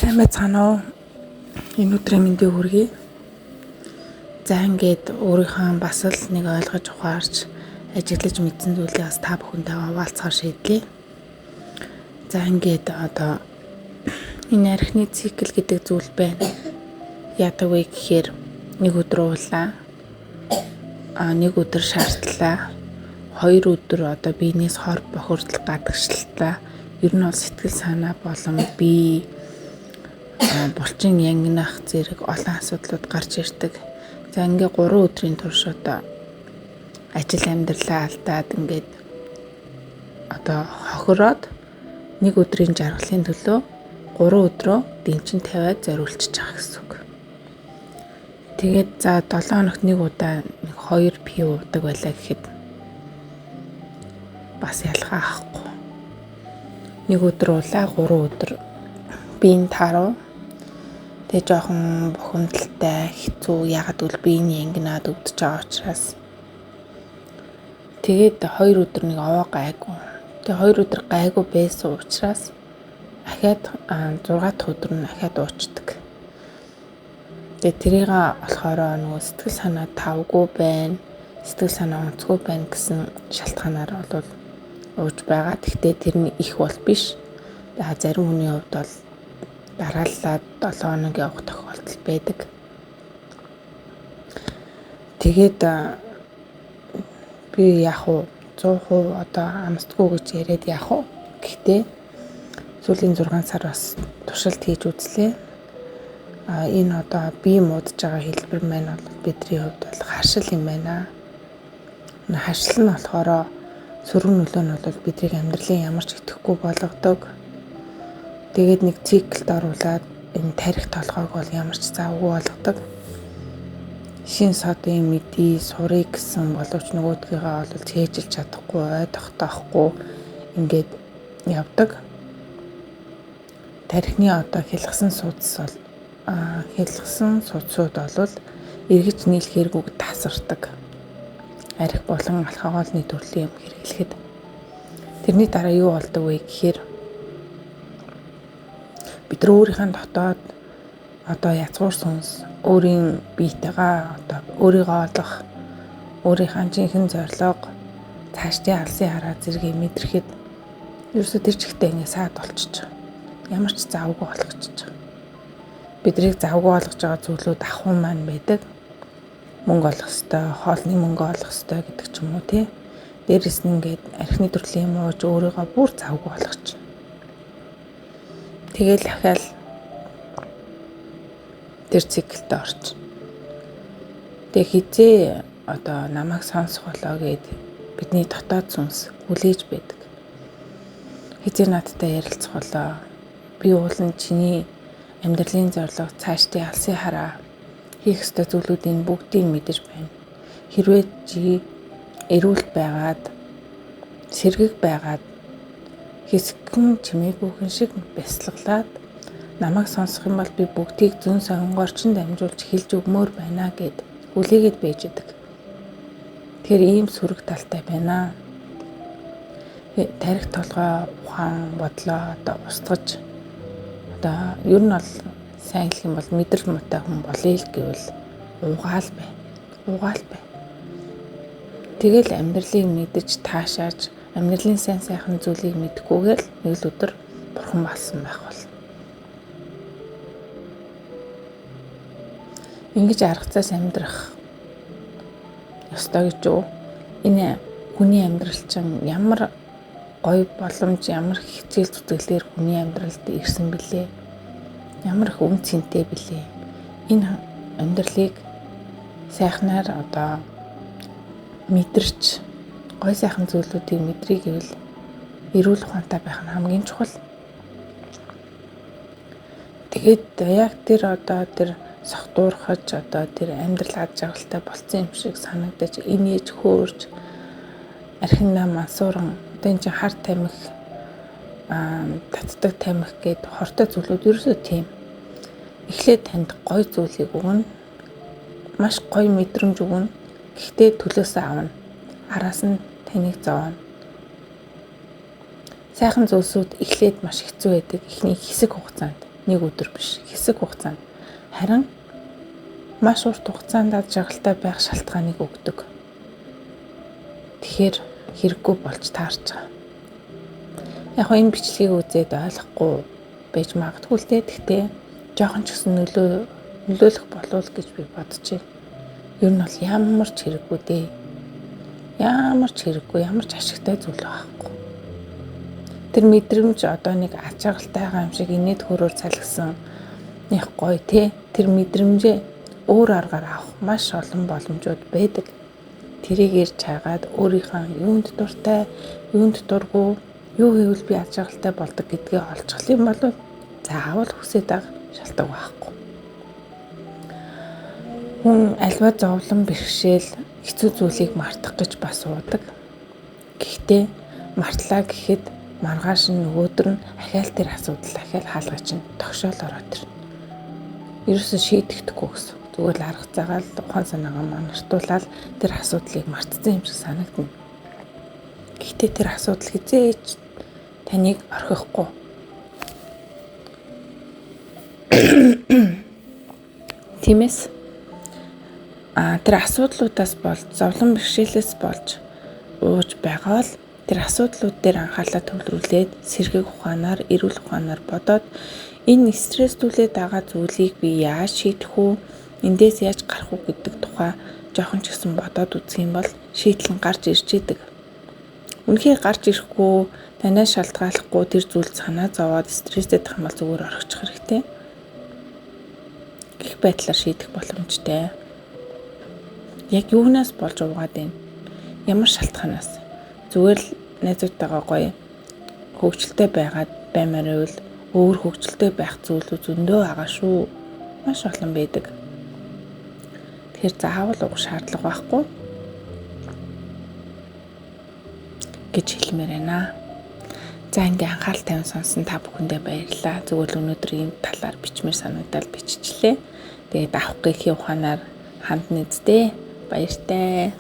Сайн байцгаана уу? Энэ өдрийн мэндийг хүргэе. За ингээд өөрийнхөө бас л нэг ойлгож ухаарч ажиглаж мэдсэн зүйлээ бас та бүхэнтэйгээ хуваалцахаар шийдлээ. За ингээд одоо энэ архины цикл гэдэг зүйл байна. Яадаг вэ гэхээр нэг өдөр уулаа. Нэг өдөр шаардлаа. 2 өдөр одоо биенээс хор бохирдол гадагшлалаа. Ер нь бол сэтгэл санаа болон бие булчин янгинах зэрэг олон асуудлууд гарч ирдэг. За ингээ 3 өдрийн турш одоо ажил амьдралаа алдаад ингээд одоо хохироод нэг өдрийн жаргалын төлөө 3 өдрөө дэнчин тавиад зориулчихж байгаа гэсэн үг. Тэгээд за 7 хоногт нэг удаа нэг 2 пи уудаг байлаа гэхэд бас ялгаа авахгүй. Нэг өдөр уулаа 3 өдөр биеийн тааруу. Тэгээ жоохон бухимдалтай, хэцүү. Яагаад гэвэл биеийн янгинаад өвдөж байгаа учраас. Тэгээд 2 өдөр нэг овоо гайгүй. Тэгээ 2 өдөр гайгүй байсан учраас ахаад 6 дахь өдөр нь ахаад уучдаг. Тэгээ тэрийг болохоор нөгөө сэтгэл санаа тавгүй байна, сэтгэл санаа онцгүй байна гэсэн шалтгаанаар бол ууж байгаа. Гэхдээ тэр нь их бол биш. Тэгээ зарим хүний хувьд бол дарааллаад 7 хоног явах тохиолдол байдаг. Тэгээд би яг уу 100% одоо амсдаггүй гэж яриад яах вэ? Гэхдээ сүүлийн 6 сар бас туршилт хийж үзлээ. Энэ одоо бие муудаж байгаа хэлбэр маань бол бидний хувьд бол харшил юм байна. Харшил нь болохоор сөрөг нөлөө нь бол биднийг амьдралын ямар ч идэхгүй болгодог. Тэгээд нэг циклд оруулаад энэ тарих толгойг бол ямар ч завгүй болгодог. Шин содын мэдий, сурыг гэсэн боловч нөгөөдгийгээ бол цээжилж чадахгүй, ой тогтоохгүй ингээд явдаг. Тархины одоо хялгасан судас бол хялгасан судсууд бол эргэж нийлэхээргүй тасардаг. Арх болон алкоголны төрлийн юм хэрэглэхэд тэрний дараа юу болдог вэ гэхээр бид нар өөрийнхөө дотоод одоо язгуур сүнс өөрийн биетэйгээ одоо өөрийгөө олох, өөрийнхөө жинхэнэ зорилго, цаашдын алсын хараа зэргийг мэдрэхэд ерөөсөө тэр чигтээ ингэ саад болчихж байгаа. Ямар ч завгүй болгочихж байгаа. Бидрийг завгүй болгож байгаа зүйлүүд ахуй маань байдаг. Мөнгө олох ёстой, хоолны мөнгө олох ёстой гэдэг ч юм уу тий. Дээрээс нь ингээд архины төрлийн юм ууж өөрийгөө бүр завгүй болгочих. Тэгэл ахаал тэр циклд орч. Тэгээ хизээ одоо намайг сонсох болоо гэд бидний дотоод сүнс хүлээж байдаг. Хизээ надтай ярилцах болоо. Би уулын чиний амьдралын зорилго, цаашдын алсын хараа хийх ёстой зүйлүүдийн бүгдийг мэдэж байна. Хэрвээ чи эрүүл байгаад, сэргэг байгаад хэсэгхэн чимээгүйхэн шиг бясалгалаад намайг сонсох юм бол би бүгдийг зөн сонгоор чинь дамжуулж хэлж өгмөр байна гэд хүлээгээд байж идэг. Тэгэхээр ийм сөрөг талтай байна. Тарих толгой ухаан бодлоо одоо устгаж одоо ер нь бол сайн хэлэх юм бол мэдрэл муутай хүн болъё л гэвэл угаал бай. Угаал бай. Тэгэл амьдралыг мэдэж таашааж амьдралын сайн сайхан зүйлийг мэдэхгүйгээл нэг л өдөр бурхан болсон байх бол. Ингэж арга зайс амьдрах ёстой гэж юу? Энэ хүний амьдрал чинь ямар гоё боломж, ямар хичээл зүтгэлээр хүний амьдралд ирсэн бilé? Ямар их үн цэнтэй бilé? Энэ амьдралыг сайхнаар одоо мэдэрч гой сайхан зүйлүүдийг мэдрий гэвэл эрүүл ухаантай байх нь хамгийн чухал. Тэгээд яг тэр одоо тэр согтуурхаж одоо тэр амьдрал ад жаргалтай болцсон юм шиг санагдаж инээж хөөрж архиндаа мансууран одоо энэ чинь хар тамхи татдаг тамхи гэд хортой зүйлүүд ерөөсөө тийм. Эхлээд танд гой зүйлийг өгнө. Маш гоё мэдрэмж өгнө. Гэхдээ төлөөсөө авна. Араас нь таныг зовооно. Сайхан зүйлсүүд эхлээд маш хэцүү байдаг. Эхний хэсэг хугацаанд. Нэг өдөр биш, хэсэг хугацаанд. Харин маш урт хугацаанд аз жаргалтай байх шалтгааныг өгдөг. Тэгэхээр хэрэггүй болж таарч байгаа. Яг энэ бичлэгийг үзээд ойлгохгүй байж магадгүй л дээ. Гэхдээ жоохон ч гэсэн нөлөөлөх болов гэж би бодож байна. Ер нь бол ямар ч хэрэггүй дээ. Ямар ч хэрэггүй, ямар ч ашигтай зүйл байхгүй. Тэр мэдрэмж одоо нэг аз жаргалтайгаа юм шиг инээд хөрөөр салгисан их гоё те. Тэр мэдрэмжээ өөр аргаар авах маш олон боломжууд байдаг. Тэрийг ирж хайгаад өөрийнхөө юунд дуртай, юунд дургүй, юу хийвэл би аз жаргалтай болдог гэдгээ олчих юм бол заавал хүсээд байгаа шалтгаан байхгүй. Хүн альва зовлон бэрхшээл хэцүү зүйлийг мартах гэж бас уудаг. Гэхдээ мартлаа гэхэд маргааш нь нөгөөдөр нь ахаал тэр асуудал ахаал хаалга чинь тогшоол ороод ирнэ. Ерөөсөн шийдэхдэггүй гэсэн. Зүгээр л арга заагаал ухаан санаагаа манартуулаад тэр асуудлыг мартсан юм шиг санагдана. Гэхдээ тэр асуудал хизээж таныг орхихгүй. Тиймээс тэр асуудлуудаас болж зовлон бэрхшээлээс болж ууж байгаа бол тэр асуудлууд дээр анхаарлаа төвлөрүүлээд сэргээх ухаанаар, эрүүл ухаанаар бодоод энэ стресстүүлээд байгаа зүйлийг би яаж шийдэх үү, эндээс яаж гарах уу гэдэг тухай жоохон ч гэсэн бодоод үзэх юм бол шийдэл нь гарч ирж идэг. Үнэхээр гарч ирэхгүй, танаас шалтгааллахгүй тэр зүйл санаа зовоод стресстэй тах юм бол зүгээр орхичих хэрэгтэй. Гэх байдлаар шийдэх боломжтой. Яг юунаас болж уугаад байна? Ямар шалтгаанаас? Зүгээр л найзуудтайгаа гоё хөгжилтэй байгаад баймаар байвал өөр хөгжилтэй байх зүйлүүд зөндөө байгаа шүү. Маш олон байдаг. Тэгэхээр заавал уух шаардлага байхгүй гэж хэлмээр байна. За ингээ анхаарал тавин сонсон та бүхэндээ баярлалаа. Зүгээр л өнөөдөр ийм талаар бичмээр санагдал биччихлээ. Тэгээд авах гэхийн ухаанаар хандна үсттэй. Баяртай.